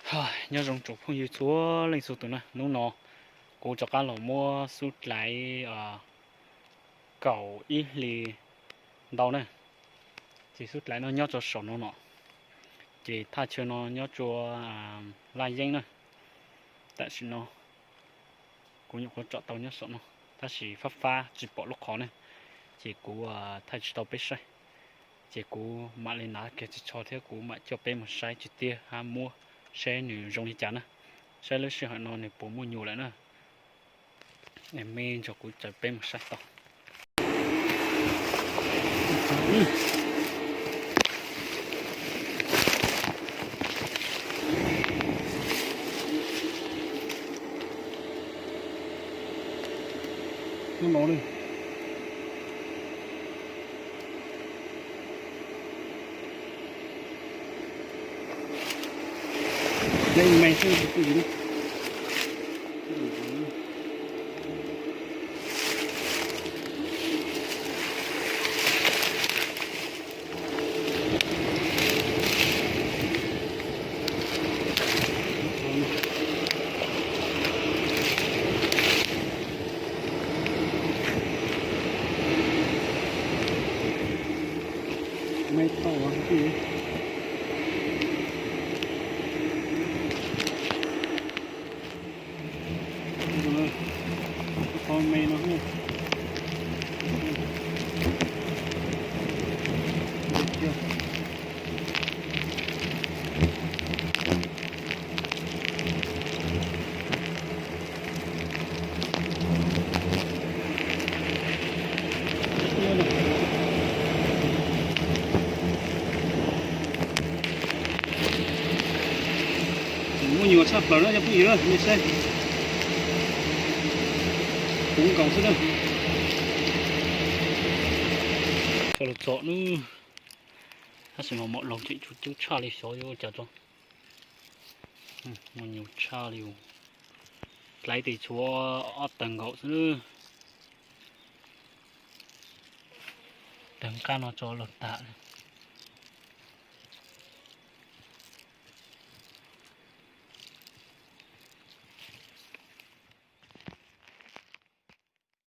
Nyob zoo tsoom phooj ywg txhua leej txhua tus na, hnub no kuv rov qab los muab xub dlaiv kaum ib hlis ntau na. Ces xub dlaiv no nyob rau saum no no, ces thaj chaw no nyob rua Laj Yeeb na. Tam sim no kuv nyuam qhuav tsom tau nyob saum no, tab sis fab fab tsis pom lub qhov ne, ces kuv thaij tsis tau peb saib. Ces kuv mam li nav kiag tsis tsho thiab kuv mam coj peb mus saib tsis tiag hab muab saib nws zoo li cas na, saib lub sij hawm no nws puas muaj nyuam lawm na. Me nrog kuv caw peb mus saib tau. Muaj nyuam tshaj plaws na cov phooj ywg, nej saib. Puv nkaus xwb na. Tso los txog nub, tab sis mas mom laug tseem tshuav coob tshaj li xyov yuav ua cas tso. Muaj nyuam tshaj li. Dlaiv tes tshuav ob tawg nkaus xwb. Tawg nqaj no tso los tag.